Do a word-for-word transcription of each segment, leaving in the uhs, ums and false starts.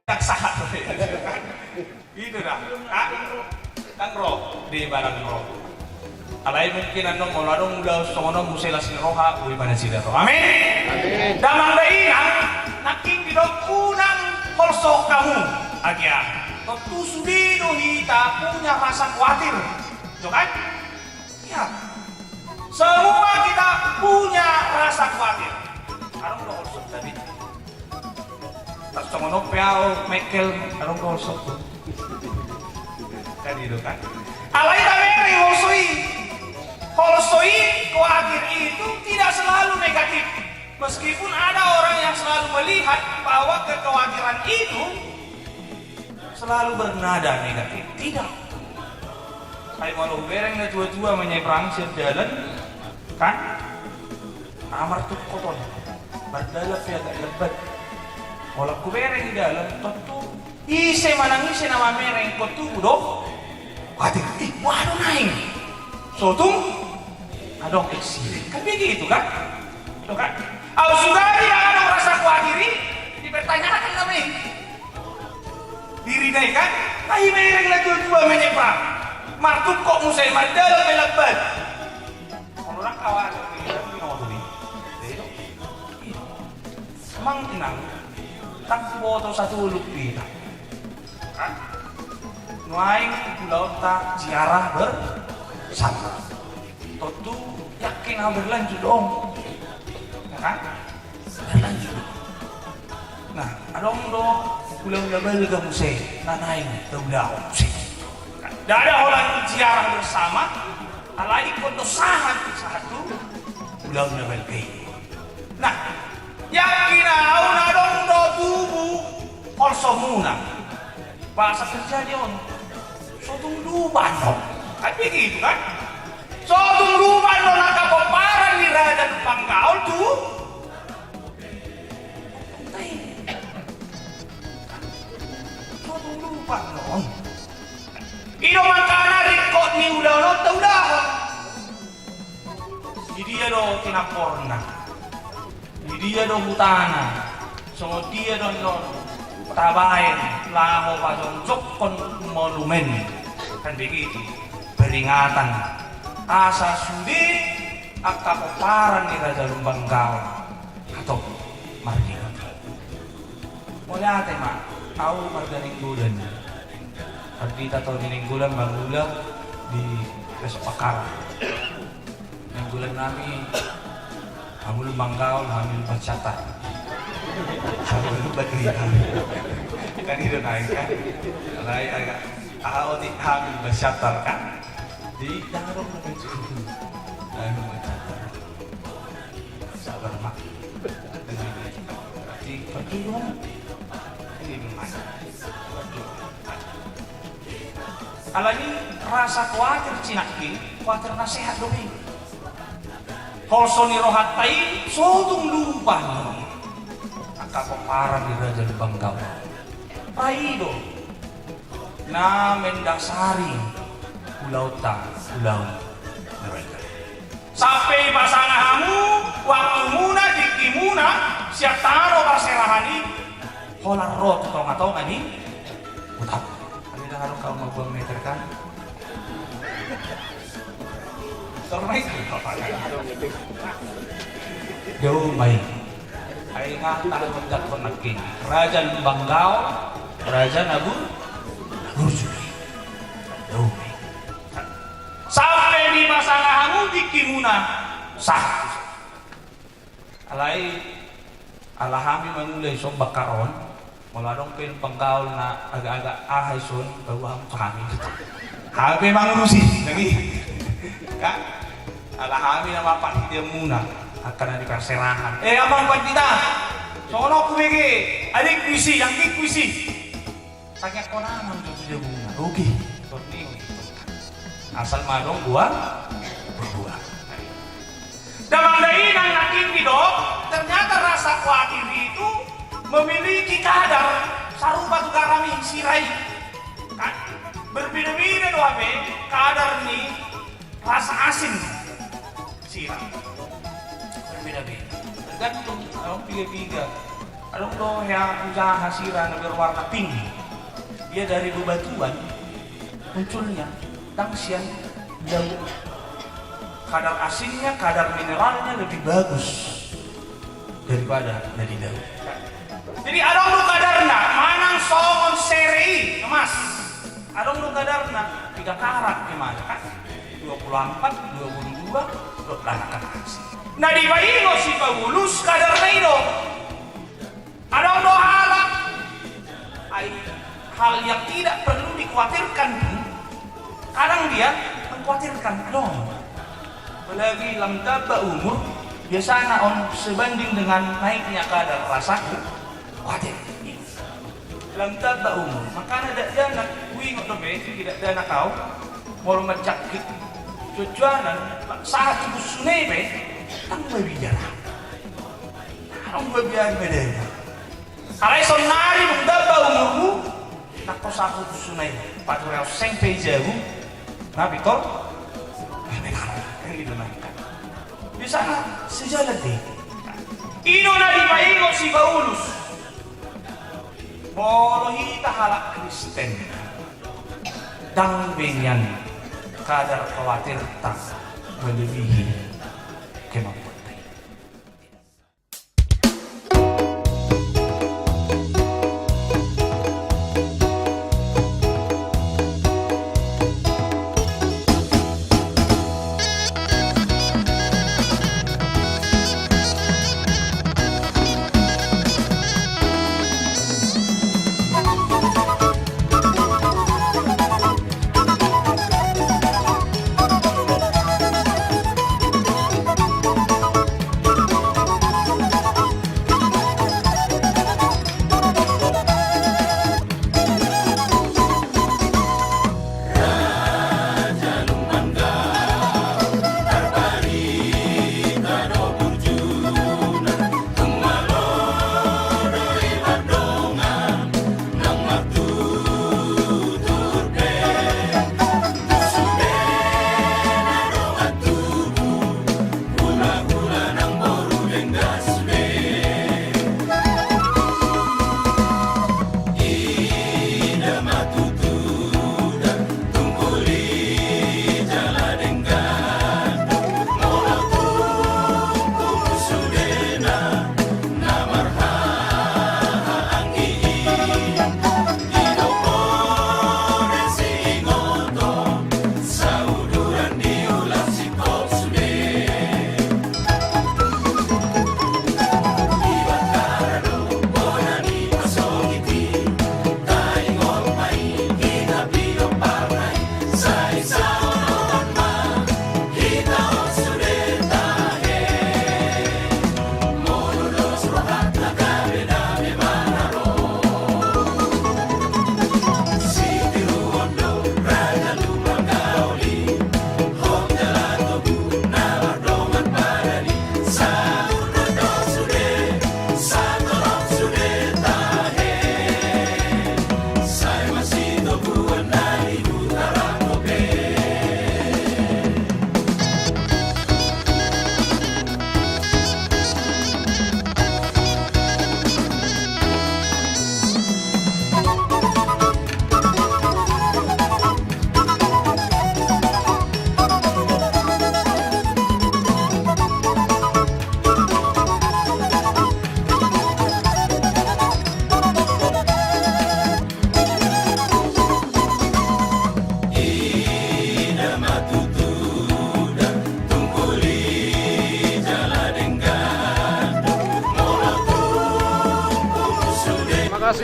Yang sahat. Itu dah. Ah, kan ro di barang ro. Alai mungkin annon molo adong ulaon songon on muse las ni roha, boi ma nasida ro. Amin. Amin. Damang dainang, nangkin didok unang holso hamu. Agia. Tontu sude do hita punya rasa khawatir. Jo kan? Ya. Semua kita punya rasa khawatir. Adong do holso, tapi. Tarsongon on pe au, Michael, adong do holso. Kan itu kan. Alai tabereng holso i. Holso i, khawatir itu tidak selalu negatif. Meskipun ada orang yang selalu melihat bahwa kekhawatiran itu selalu bernada negatif. Tidak. Ai molo hubereng na tua-tua manyeberang sian dalan, kan? Amar tu koton. Mardalan pe agak lebat. Molo hubereng di dalan, tontu ise manang ise na mamereng, tontu do. Khawatir. Ih, wah, adong naeng. Sotung adong eksiden. Kan begitu, kan? Tuh, kan? Au sudah dia adong rasa khawatir i, dipertanyakan nama i. Diri nai kan, ai mereng na tua-tua menyeberang. Martungkok muse, mardalan pe lambat. Molo ndang kawan, binoto i. Binoto. Mang inang, ndang huboto satu ulup hita. Kan? Nuaeng ulaonta ziarah bersama. Tontu yakin au berlanjut dong. Ya kan? Berlanjut. Nah, adong do ulaon na balga muse, na naeng taulahon muse. Ndada holan ziarah bersama, alai ingkon do sahat, sahat tu ulaon na balga i. Nah, yakin au na adong do tubu holsomuna. Bahasa kerja dia on. Sotung lupa no. Kan begitu kan? Sotung lupa no angka pomparan ni Raja Lumban Gaol tu. Sotung lupa no. I do makana ringkot ni ulaon on taulahon. Di dia do tinapporna? Di dia do hutana? Songon dia do annon tabaen laho pajongjongkon monumen? Kan begitu. Peringatan. Asa sude angka pomparan ni Raja Lumban Gaol. Atau mardingot. Mauliate ma, au marga Nainggolan. Ardita Toni Nainggolan mangula di Desa Pakar. Nainggolan nami, hamu Lumban Gaol, hami Lumban Siantar. Hamu Lumban Riau. Kan i do nai kan. Alai agak, au di hami Lumban Siantar kan. Di dalam Lumban Siantar. Sabar, Mak. Berarti perjuangan. Ini belum ada. Perjuangan. Alani rasa khawatir cinaki, khawatir na sehat dope. Holso ni rohanta i, sotung lupa. Angka pomparan ni Raja Lumban Gaol. Rai do. Na mendasari ulaonta, ulaon na baik. Sampe pasangap hamu waktumuna, tingkimuna, sian tano parserahan i, holan ro tu tonga-tonga ni huta. Alai ndang adong hamu mambuang meter kan? Tormai. Dao mai. Ai nga tahu mendak penakkin. Raja Lumban Gaol, Raja Nabur, Nabur Juli. Tingkimuna sah. Alai ala hami mangula ison bangkaron, molo adong pe panggaol na agak-agak aha ison, baru hami tu hami. Hami pe mangurusi, jadi kan? Ala hami na mamparhiteanmuna angka na di parserahan. Eh, amang pandita, songon on hubege adikku isi, anggikku isi. Tangiangkon amang do tu jabuna. Oke. Torni. Asal ma adong buah, buah. Damang dainang na tingki do, ternyata rasa khawatir itu memiliki kadar sarupa tu garam i, sira i. Kan? Berbeda-beda do hape kadar ni rasa asin sira. Berbeda-beda. Tergantung, adong piga-piga. Adong do hea usaha sira na berwarna pink. Dia dari bebatuan munculnya, dang sian daun. Kadar asinnya, kadar mineralnya lebih bagus daripada na di daun. Jadi adong do kadarna manang songon sere i, emas. Adong do kadarna, piga karat di mana kan? Dua puluh empat, dua puluh dua, dua puluh delapan karat. Na dipaingot si Paulus kadarna i do. Adong do halak, ai, hal yang tidak perlu dikhawatirkan pun kadang dia mengkhawatirkan. Adong. Apalagi lam tamba umur, biasana on sebanding dengan naiknya kadar rasa khawatir. Lam tamba umur. Makana dakdanak, huingot dope, dakdanak au, molo manjangkit, tujuanan, sahat tu busuna i pe, dang mabiar. Dang mabiar ma dana. Alai saonnari dung tamba umurmu, nangkon sahat tu busuna i, pature au seng pe i jabu, na pintor, kan gitu na. Di sana sejalan dei. I do na dipaingot si Paulus. Molo hita halak Kristen, dang be nian kadar khawatirta melebihi kemampuanta.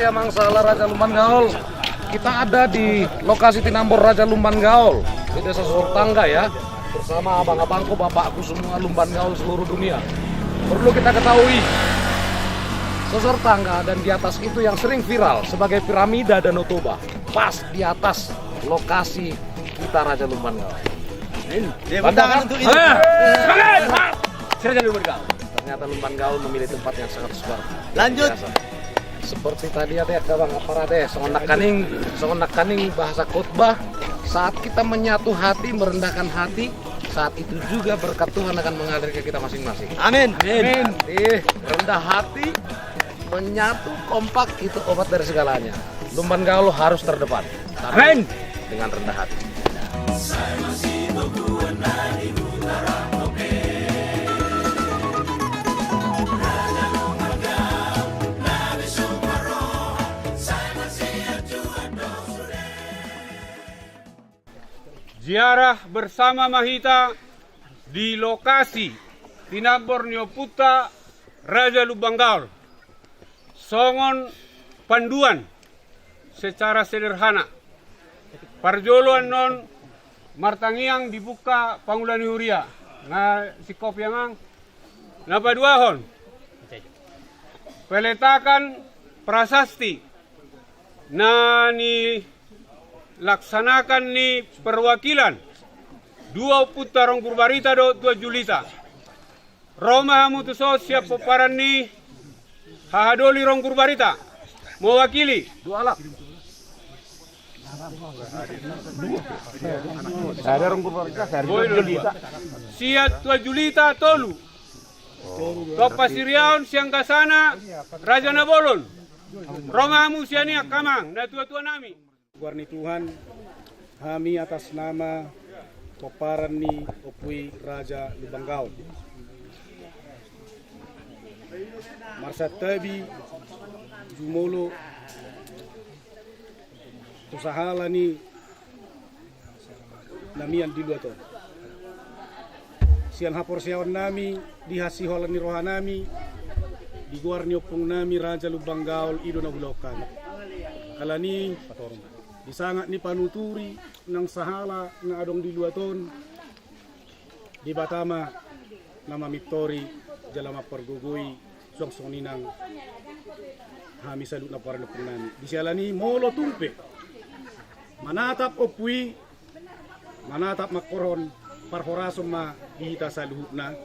Ya, Amang Sahala Raja Lumban Gaol. Kita ada di lokasi Tinambor Raja Lumban Gaol, di Desa Sosortangga, ya, bersama abang-abangku, bapakku semua Lumban Gaol seluruh dunia. Perlu kita ketahui, Sosortangga dan di atas itu yang sering viral sebagai piramida Danau Toba, pas di atas lokasi kita Raja Lumban Gaol. Tepuk tangan untuk itu. Semangat! Raja Lumban Gaol. Ternyata Lumban Gaol memilih tempat yang sangat luar biasa. Lanjut. Seperti tadi ada ya, Bang, apa ada ya, songon nangkaning, songon nangkaning bahasa khotbah, saat kita menyatu hati, merendahkan hati, saat itu juga berkat Tuhan akan mengalir ke kita masing-masing. Amin. Amin. Jadi, rendah hati, menyatu, kompak, itu obat dari segalanya. Lumban Gaol harus terdepan. Tapi dengan rendah hati. Ziarah bersama ma hita di lokasi tinambor ni ompunta Raja Lumban Gaol. Songon panduan secara sederhana. Parjolo annon martangiang dibuka pangula ni huria. Na singkop, Amang. Na paduahon, peletakan prasasti na nilaksanakan ni perwakilan dua ompunta Ronggur Barita dohot Tuan Julita. Ro ma hamu tuson sian pomparan ni hahadoli Ronggur Barita, mewakili. Sian Tuan Julita tolu. Tompasiriaon sian gasana Raja Nabolon. Ro ma hamu sian i angka amang, na tua-tua nami. Goar ni Tuhan, hami atas nama pomparan ni Ompu i Raja Lumban Gaol marsantabi jumolo tu sahala ni na mian di luat on. Sian haporseaon nami di hasiholan ni roha nami, di goar ni ompung nami Raja Lumban Gaol, i do na huulahon hami. Alani i, di sangap ni panuturi nang sahala na adong di luat on, Debata ma na mamintori jala mampargogoi suang songon i nang hami saluhutna pomparan ni ompung nami. Di siala ni i, molo tung pe manatap ompu i, manatap mangkorhon parhorason ma di hita saluhutna.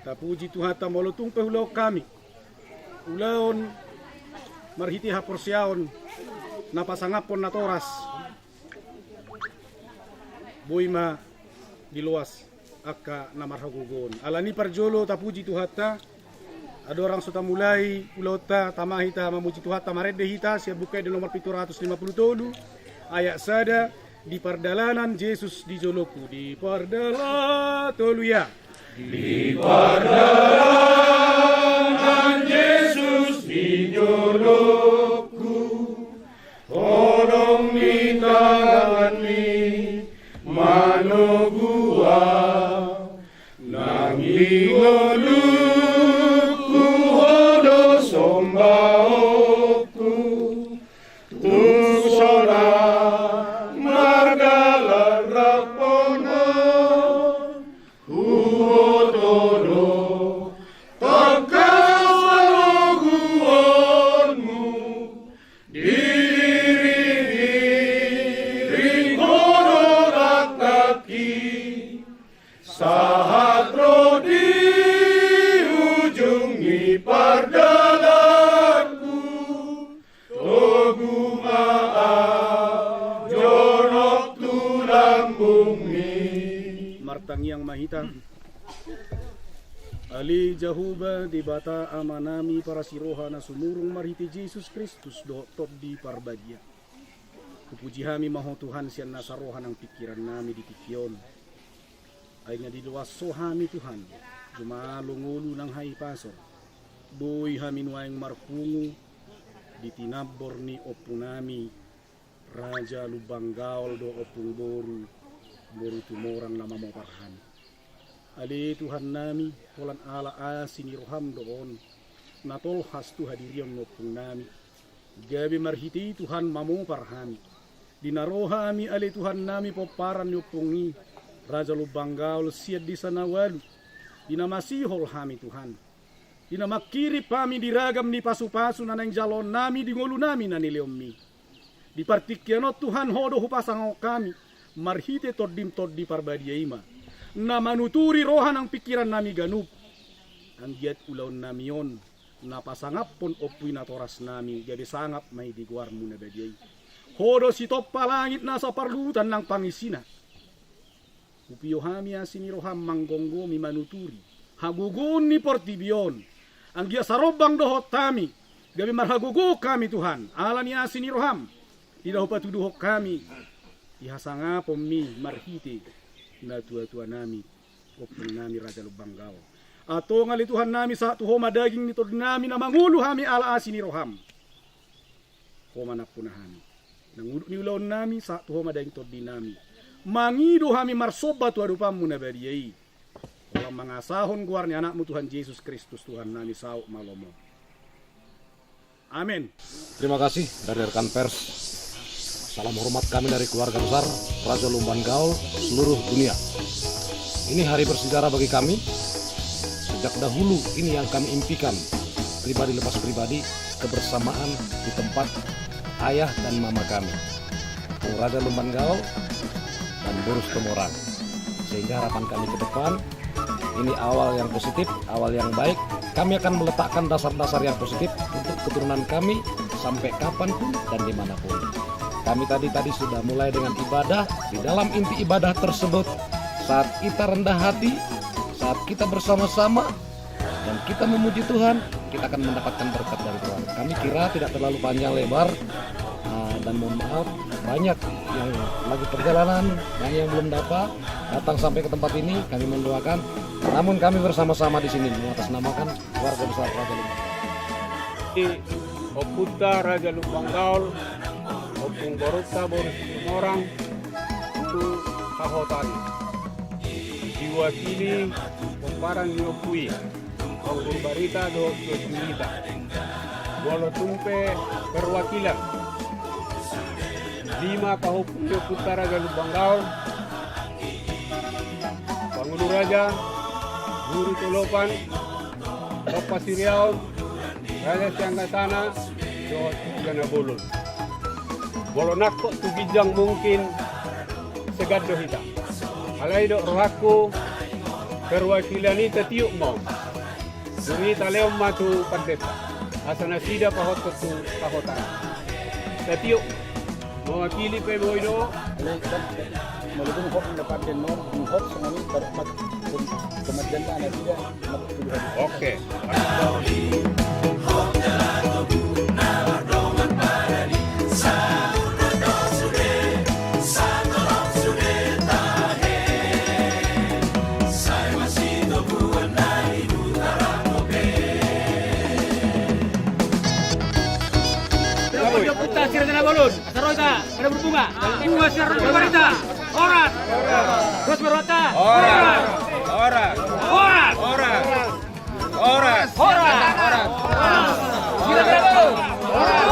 Tapuji Tuhanta molo tung pe huulahon hami ulaon marhite haporseaon na pasangaphon natoras, boi ma diloas angka na marhagogoon. Alani i, parjolo tapuji Tuhanta. Andorang so tamulai ulaonta, tama hita mamuji Tuhanta, marende hita sian Buku Ende nomor pitu ratus lima puluh tolu, ayat sada. Di pardalanan Jesus di jolongku, di pardalanan, tolu ya. Di pardalanan Jesus di jolongku, holong ni tanganmi manogu ahu, nang di ngolungku Ho do sombaonku, tung so na mardalan rap on, huboto do tangkas panoguonmu, diiring-iring Ho do langkangki, sahat ro di ujung ni pardalanku. Togu ma ahu jonok tu lambungmi. Martangiang ma hita. Ale Jahowa, Debata Amanami parasiroha na sumurung marhite Jesus Kristus dohot Tondi Parbadia. Hupuji hami ma Ho Tuhan sian nasa roha nang pingkirannami di tingki on. Ai na diloas Ho hami Tuhan, jumalo ngolu nang hahipason. Boi hami nuaeng marpungu di tinambor ni ompunami Raja Lumban Gaol dohot ompung boru, boru Tumorang na mamopar hami. Ale Tuhannami, holan ala asi ni roham do on na tolhas tu hadirion ni ompungnami. Gabe marhite i Tuhan mamopar hami. Di na ro hami ale Tuhannami pomparan ni ompung i, Raja Lumban Gaol sian desa na ualu, di na masihol hami Tuhan. Di na mangkirim hami di ragam ni pasupasu na naeng jaloonnami di ngolunami na nilehonmi. Di partingkian on Tuhan, Ho do hupasangap hami, marhite Tondim Tondi Parbadia i ma, na manuturi roha nang pingkirannami ganup. Anggiat ulaonnami on na pasangaphon Ompu i natorasnami, gabe sangap ma i di goarmu na badia i. Ho do sitompa langit nasa parluhutan nang pangisina. Hupio hami asi ni roham manggomgomi manuturi hagogoon ni portibi on. Anggiat sarombang dohot hami, gabe marhagogoon hami Tuhan, ala ni asi ni roham, di na hupatuduhon hami di hasangaponmi marhite natuatuanami, ompungnami Raja Lumban Gaol. Antong ale Tuhannami, sahat tu Ho ma daging ni tondinami na mangolu hami ala asi ni roham. Ho ma nampuna hami. Nang udut ni ulaonnami, sahat tu Ho ma daging tondinami. Mangido hami marsomba tu adopanmu na badia i, holan mangasahon goar ni Anakmu Tuhan Jesus Kristus Tuhannami, saut ma lomo. Amen. Terima kasih dari rekan pers. Salam hormat kami dari keluarga besar Raja Lumban Gaol seluruh dunia. Ini hari bersejarah bagi kami. Sejak dahulu ini yang kami impikan, pribadi lepas pribadi, kebersamaan di tempat ayah dan mama kami, Raja Lumban Gaol dan Boru Situmorang. Sehingga harapan kami ke depan, ini awal yang positif, awal yang baik. Kami akan meletakkan dasar-dasar yang positif untuk keturunan kami sampai kapanpun dan dimanapun. Kami tadi tadi sudah mulai dengan ibadah. Di dalam inti ibadah tersebut, saat kita rendah hati, saat kita bersama-sama, dan kita memuji Tuhan, kita akan mendapatkan berkat dari Tuhan. Kami kira tidak terlalu panjang lebar, ah, dan mohon maaf, banyak yang lagi perjalanan, banyak yang belum dapat datang sampai ke tempat ini. Kami mendoakan, namun kami bersama-sama di sini mengatasnamakan keluarga besar Raja Lumban. Di Ompunta Raja Lumban Gaol, Ompung Borunta Boru Situmorang, tu hahotaan i. Diwakili pomparan ni ompu i, Ompu Barita dohot Ompu Junita. Molo tung pe perwakilan lima pahompu ni Ompunta Raja Lumban Gaol, Pangulu Raja, Guru Tolopan, Ompu Siriaon, Raja Sianggasana, dohot Raja Nabolon. Molo nangkok tu ginjang mungkin segan do hita. Alai dok rohangku, perwakilan i tatiop ma on. Dung i talehon ma tu pandita, asa nasida pahothon tu hahotaan. Tatiop ma. Mewakili pe boi do. Alai kan, molo dung hot na panden no, dung hot songon i, baru mat, pem-, pemandian na nasida. Oke. Puta sirena balon. Asa ro hita, pada berbunga. Bunga sinar Ompu Barita. Horas. Horas Barita. Horas. Horas. Horas. Horas. Horas. Horas. Horas.